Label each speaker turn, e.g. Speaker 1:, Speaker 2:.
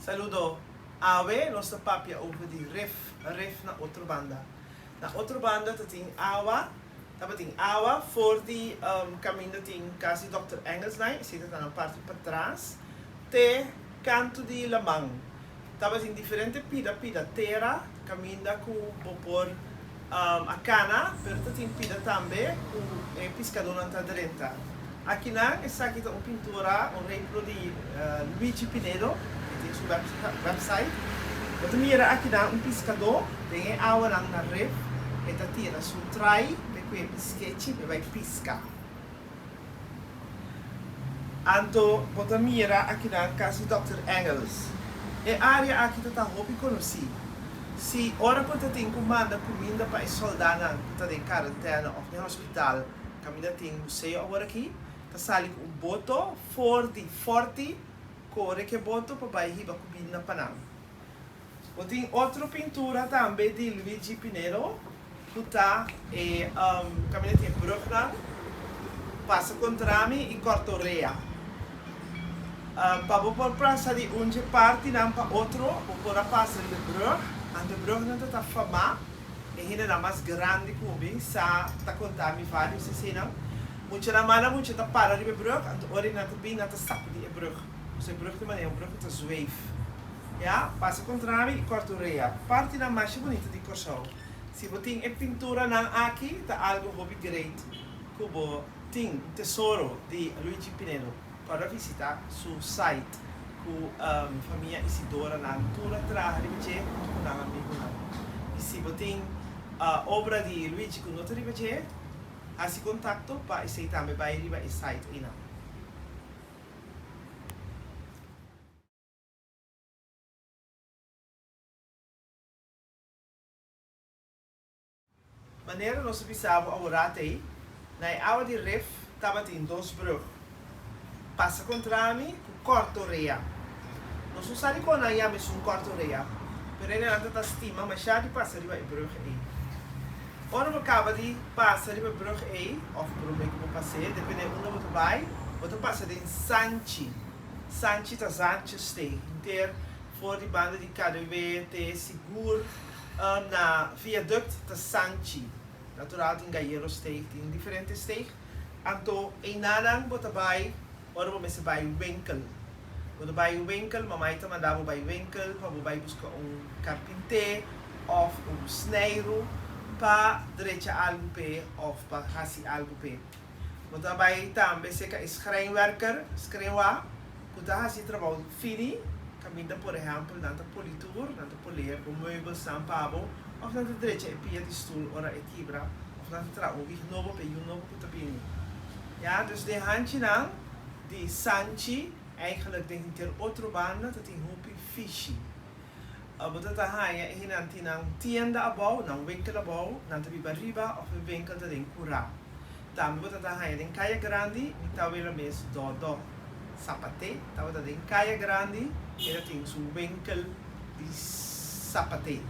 Speaker 1: Saludo. Awe nos ta papia over di rif, rif na otro banda. Na otro banda ta tin awa, tabatin awa for di kaminda tin kas di Dòkter Engelslijn, esei ta ta na parti patras, te kantu di laman. Tabatin diferente pida pida tera kaminda ku bo por a kana, pero ta tin pida tambe ku e piskadónan ta drenta. Akinan esaki ta un pintura, un repro di Luigi Pinedo, e tin su website. Bo ta mira akinan un piskadó den e awanan na rif, e ta tira su trai p'e kue piskechi p'e bai piska. Anto bo ta mira akinan kasi Dòkter Engels. E área aki ta ta hopi konosí. Si ora ku ta tin ku manda kuminda pa e sòldánan ku ta den karentèna òf den hospital kaminda tin museo aworakí, ta sali ku un boto for di Fòrti kore ku e boto pa bai hiba kuminda pa nan. Bo tin otro pintura tambe di Luigi Pinedo ku ta e kaminda tin e brugnan pasa kontra mi i kòrta orea. Pa bo por pasa di un dje partinan pa otro bo por a pasa riba e brug, anto e brugnan ta ta famá, e hendenan mas grandi ku mi sa ta konta mi vários eseinan. Muchanan mala mucha ta para riba e brug anto ora nan ta bin nan ta sakudi e brug, pasobra e brug ta manera un brug ku ta zweef. Ya, pasa kontra mi i kòrta orea. Partinan masha bunita di Kòrsou. Si bo tin e pinturanan aki, ta algu hopi great ku bo tin, un tesoro di Luigi Pinedo. Kòrda visita su site ku famia Isidoranan tur a traha riba dje huntu ku nan amigunan. I si bo tin obra di Luigi ku no ta riba dje, hasi kontakto pa esei tambe bai riba e site einan. Manera nos a bisa bo aworat ei, na e awa di Rif tabatin dos brug. Pasa kontra mi ku kòrta orea. Nos no sa dikon nan yama esun kòrta orea, pero hendenan ta ta stima mashá di pasa riba e brug ei. Ora bo kaba di pasa riba e brug ei, òf promé ku bo pas'é, dependé unda bo ta bai, bo ta pasa den Sanchi. Sanchi ta Zaantjesteeg, henter for di banda di KDW te sigur na viaduct ta Sanchi. Natural tin Gallerosteeg, tin diferente steeg. Anto einanan bo ta bai ora bo mester bai winkel. Bo ta bai winkel, mamai ta manda bo bai winkel pa bo bai buska un karpinté òf un sneiru pa drecha algu p'e òf pa hasi algu p'e. Bo ta bai tambe serka e schrijnwerker, skrinwa, ku ta hasi trabou fini, kaminda por ehèmpel nan ta poli tur, nan ta poler bo meubelsnan pa bo, òf nan ta drecha e pia di stul ora e kibra, òf nan ta traha un wig nobo pa e yu nobo ku ta bini. Ya, dus den hanchinan di Sanchi, eigenlijk den henter otro banda ta tin hopi fishi. Bo ta ta haña e hendenan tin nan tienda abou, nan winkel abou, nan ta biba riba òf e winkel ta den kurá. Tambe bo ta ta haña den Kaya Grandi, mi tawela mes Dòdò Sapaté tabata den Kaya Grandi, e ta tin su winkel di sapaté.